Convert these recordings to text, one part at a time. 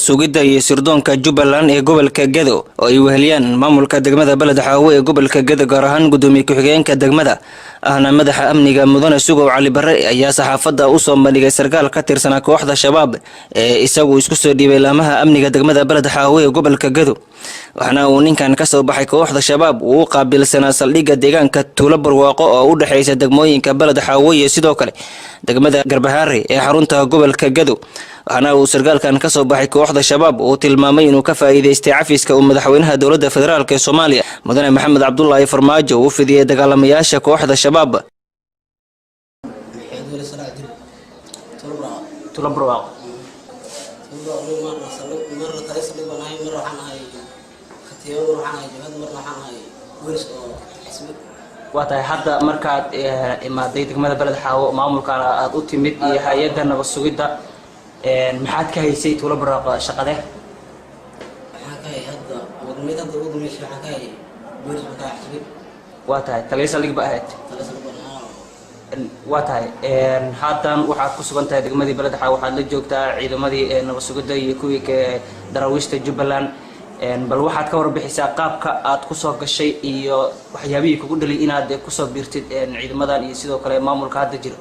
Sugidda iyo sirdoonka Jubbaland ee gobolka Gedo oo ay weheliyaan maamulka degmada Beled Xaawo ee gobolka Gedo, gaar ahaan gudoomiye ku-xigeenka degmada ahna madaxa amniga, Mudane Sugow Cali Barre, ayaa saxaafadda u soo bandhigay sarkaal ka tirsanaa kooxda Shabaab ee isagu isku soo dhiibay laamaha amniga degmada Beled Xaawo ee gobolka Gedo. Waxaana uu ninkan kasoo baxay kooxda Shabaab uu u qaabilsanaa saldhigga deegaanka Tuulo Barwaaqo oo u dhexeysa degmooyinka Beled Xaawo iyo sidoo kale degmada Garbahaare ee xarunta gobolka Gedo. Waxaana uu sarkaalkan kasoo baxay kooxda Shabaab uu tilmaamay inuu ka faa'iideystay cafiska uu madaxweynaha dowladda federaalk ee Soomaaliya, Mudane Maxamed Cabdulaahi Farmaajo, uu fidiyey dagaalamayaasha kooxda Shabaab. Maxamed Weli Salaax Dil, Tulo. Tuulo Barwaaqo. Tulo marna saldhig, marna taliya saldhig baan ahay, mar waxaan ahay khatiibo, mar waxaan ahay jabhad, marna waxaan ahay boolis oo xisbi. Waa tahay. Hadda markaad imaaday degmada Beled Xaawo, maamulkaana aad u timid iyo hay-adda nabad sugidda, maxaad ka haysay Tuulo Barwaaqo shaqade? Waxaan ka hayay hadda wadmeed, hadda ugu dambeysay waxaan ka hayay boolis baan ka ahay xisbi. Waa tahay, taliya saldhig ba ahayd? Taliya saldhig baan ahaa. Waa tahay. Haatan waxaad ku sugan tahay degmadii Beled Xaawo, waxaad la joogtaa ciidamadii nabad sugidda iyo kuwii daraawiishta Jubbaland. Bal waxaad ka warbixisaa qaabka aad kusoo gashay iyo waxyaabihii kugu dhalay inaad kusoo biirtid ciidamadan iyo sidoo kale maamulka hadda jiro.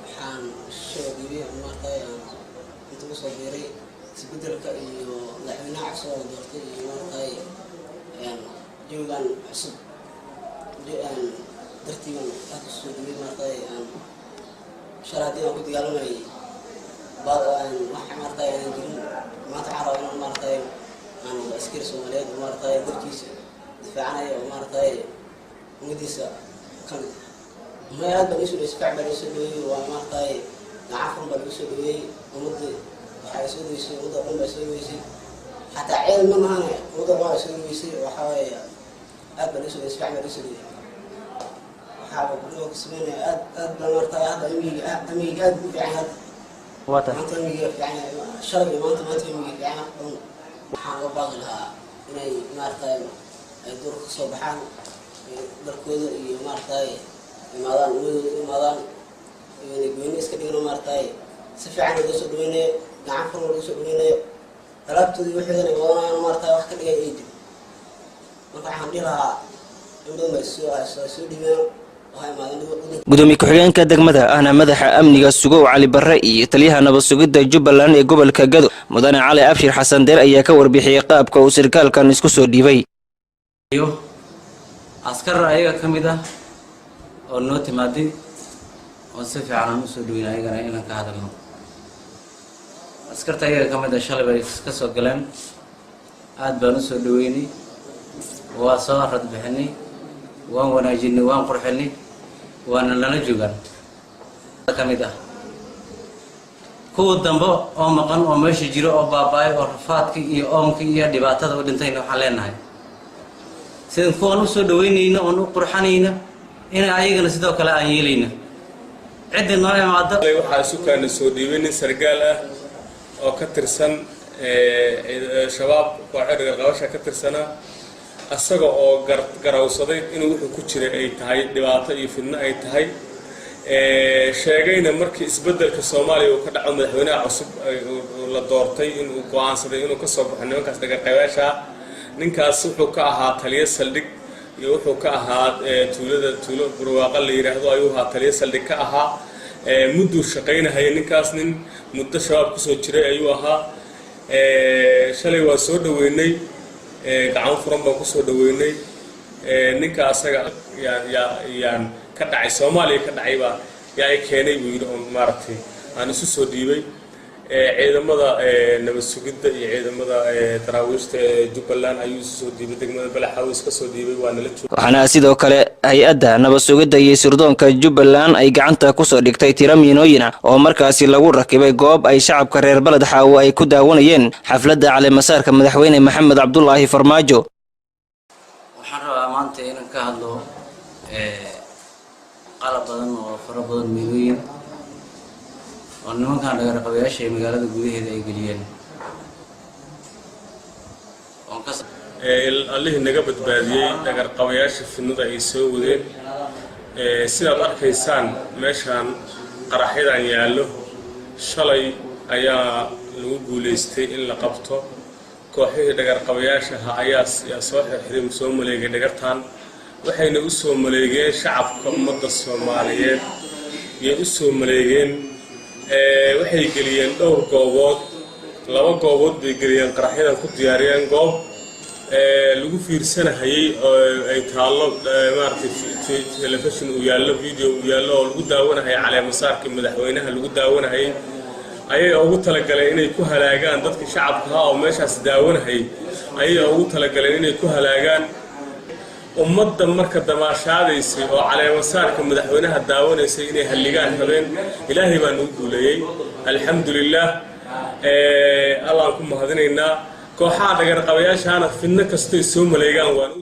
Waxaan soo dhiibay, maaragtay, aan inta kusoo biiray isbedelka iyo madaxweynaha cusub oo la doortay iyo, maaragtay, jawigan cusub dartiiban aad kusoo dhiibay. Maaragtay, aan shalay haddii aan ku dagaalamayay wax, maaragtay, aanan jirin, maanta waxaan rabaa inaan, maaragtay, aan noqdo askari Soomaaliyeed oo, maaragtay, dalkiisa difaacanaya oo, maaragtay, ummadiisa ka mid. Maya, aad baan iisoo dhaweyey, si fiican baan iisoo dhaweeyey. Waa, maaragtay, gacan furan baa lagu soo dhaweeyey. Ummadda waxaa soo dhaweysay, ummadda dhan baa soo dhaweysay, xataa ciidan ma mahane, ummadda dhan baa soo dhaweysay. Waxaa waaye, aad baa lagu soo dhaweeyey, si fiican baa lagu soo dhaweeyey. Waxaaba guriga ku sameynaya aad aad baa, maaragtay, hadda amniga aad buu u fiican yahay hadda. Waa tahay. Maanta amniga fiican yahay, shalay iyo maanta, maanta amniga fiican dhan. Waxaan uga baaqi lahaa inay, maaragtay, ay duurka kasoo baxaan, ay dalkooda iyo, maaragtay, imaadaan, ummadooda u imaadaan, inay gooni iska dhigno. Maaragtay, si fiican loo soo dhaweynayo, gacan furan lagu soo dhaweynayo, alaabtooda iyo waxoodana ay wadanayaan, maaragtay, wax ka dhigay ay jiro. Marka waxaan dhihi lahaa in badan bay soo dhiibeen oo ha imaadeen waddanka. Gudoomiye ku-xigeenka degmada ahna madaxa amniga, Sugow Cali Barre, iyo taliyaha nabad sugidda Jubbaland ee gobolka Gado, Mudane Cali Abshir Xasan Deer, ayaa ka warbixiyey qaabka uu sarkaalkan isku soo dhiibay. Iyo askar ayaga ka mid ah oo noo timaaday oo si fiican aan usoo dhaweyna, ayagana inaan ka hadalno. Askarta ayaga ka mid ah shalay bay ka soo galeen, aad baan usoo dhaweynay, waa soo rad bixinay, waan wanaajinay, waan qurxinay, waana lala joogaan ka mid ah. Kuwa dambe oo maqan oo meesha jiro oo baaba-ay oo rafaadka iyo oonka iyo dhibaatada u dhintayna, waxaan leenahay sidan kuwaan usoo dhaweynayna oon u qurxanayna in ayagana sidoo kale aan yeelayna cidda noo imaado. Waxaa isu kaana soo dhiibay nin sargaal ah oo ka tirsan Shabaab, kooxo dhagarqabasha ka tirsanaa, asaga oo garawsaday inuu wuxuu ku jiray ay tahay dhibaato iyo fidno ay tahay. Sheegayna markii isbeddelka Soomaaliya uu ka dhaco, madaxweynaha cusub la doortay, inuu go-aansaday inuu ka soo baxo nimankaas dhagarqabaasha. Ninkaas wuxuu ka ahaa taliyo saldhig iyo wuxuu ka ahaa tuulada Tuulo Barwaaqa la yidhaahdo ayuu ahaa taliyo saldhig ka ahaa. Mudduu shaqaynahaya ninkaas, nin muddo Shabaab kusoo jiray ayuu ahaa. Shalay waa soo dhaweynay, gacan furan baan kusoo dhaweynay. Ninka asaga yaan yaa yaan ka dhacay Soomaaliya ka dhacay baa yaa i keenay buu yidhi, oon, maaragtay, aan isu soo dhiibay ciidamada nabad sugidda iyo ciidamada daraawiishta ee Jubbaland ayuu isu soo dhiibay. Degmada Balaxaaw iska soo dhiibay, waa nala joogay. Waxaana sidoo kale hay-adda nabad sugidda iyo sirdoonka Jubbaland ay gacanta kusoo dhigtay tiro miinooyina oo markaasi lagu rakibay goob ay shacabka reer Baled Xaawo ay ku daawanayeen xafladda caleemasaarka madaxweyne Maxamed Cabdulaahi Farmaajo. Waxaan rabaa maanta inaan ka hadlo qalab badan oo fara badan, miinooyin oo nimankan dhagarqabayaasha ee magaalada gudaheeda ay geliyeen oon ka Allihii naga badbaadiyey dhagarqabayaasha fidnada ay soo wadeen. Sidaad arkaysaan, meeshaan qaraxyadan yaallo shalay ayaa Lagu guulaystay in la qabto kooxihii dhagarqabayaashaha ayaa soo xirxiray, soo maleegay dhagartan. Waxayna u soo maleegeen shacabka ummadda Soomaaliyeed yay u soo maleegeen. Waxay geliyeen dhowr goobood, laba goobood bay geliyeen qaraxyadan ku diyaariyeen. Goob lagu fiirsanahayey oo ay taallo, maaragtay, telefishin uu yaallo, video uu yaallo oo lagu daawanahayay caleemasaarkii madaxweynaha lagu daawanahayay, ayay ugu talagaleen inay ku halaagaan dadkii shacabka ahaa oo meeshaas daawanahayay. Ayay ugu talagaleen inay ku halaagaan ummadda marka damaashaadaysay oo caleemasaarka madaxweynaha daawanaysay, inay halligaan rabeen. Ilaahay baa nagu guuleeyey, alxamdulilaah, Allaan ku mahadinaynaa. Kooxaha dhagarqabayaashaana fidno kastoy soo maleegaan waan u